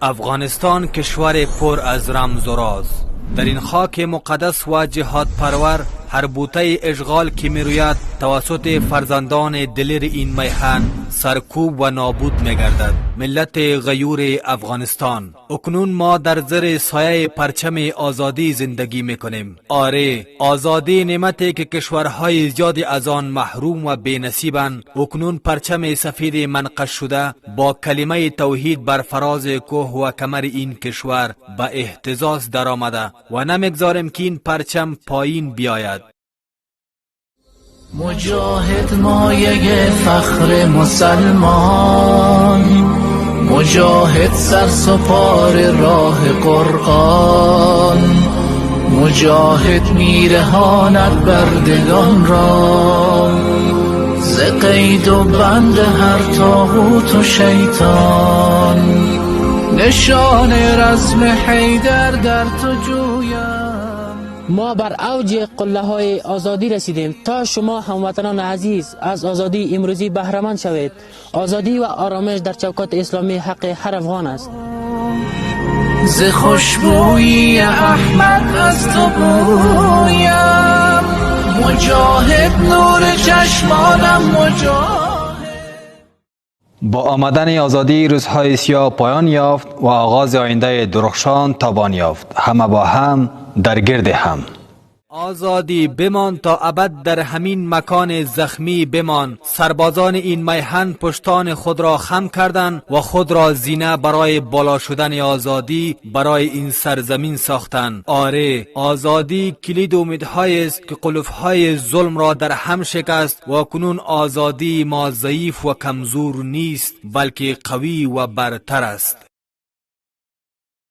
افغانستان کشور پر از رمز و راز. در این خاک مقدس و جهاد پرور هر بوته اشغال که میروید توسط فرزندان دلیر این میهن سرکوب و نابود میگردد. ملت غیور افغانستان، اکنون ما در زیر سایه پرچم آزادی زندگی میکنیم. آره، آزادی نعمتی که کشورهای زیادی از آن محروم و بینصیبند. اکنون پرچم سفید منقش شده با کلمه توحید بر فراز کوه و کمر این کشور به اهتزاز درآمده و نمیگذاریم که این پرچم پایین بیاید. مجاهد مایه فخر مسلمان، مجاهد سرسپار راه قرآن، مجاهد میرهاند بردگان را ز قید و بند هر طاغوت و شیطان. نشان رزم حیدر در تو جویم. ما بر اوج قله های آزادی رسیدیم تا شما هموطنان عزیز از آزادی امروزی بهره‌مند شوید. آزادی و آرامش در چوکات اسلامی حق هر افغان است. ز خوشبویی احمد از تو بویم، مجاهد نور چشمانم مجاهد. با آمدن آزادی روزهای سیاه پایان یافت و آغاز آینده درخشان تابان یافت. همه با هم در گرد هم. آزادی بمان تا ابد، در همین مکان زخمی بمان. سربازان این میهن پشتان خود را خم کردند و خود را زینه برای بالا شدن آزادی برای این سرزمین ساختند. آره، آزادی کلید امیدهای است که قلفهای ظلم را در هم شکست و کنون آزادی ما ضعیف و کمزور نیست، بلکه قوی و برتر است.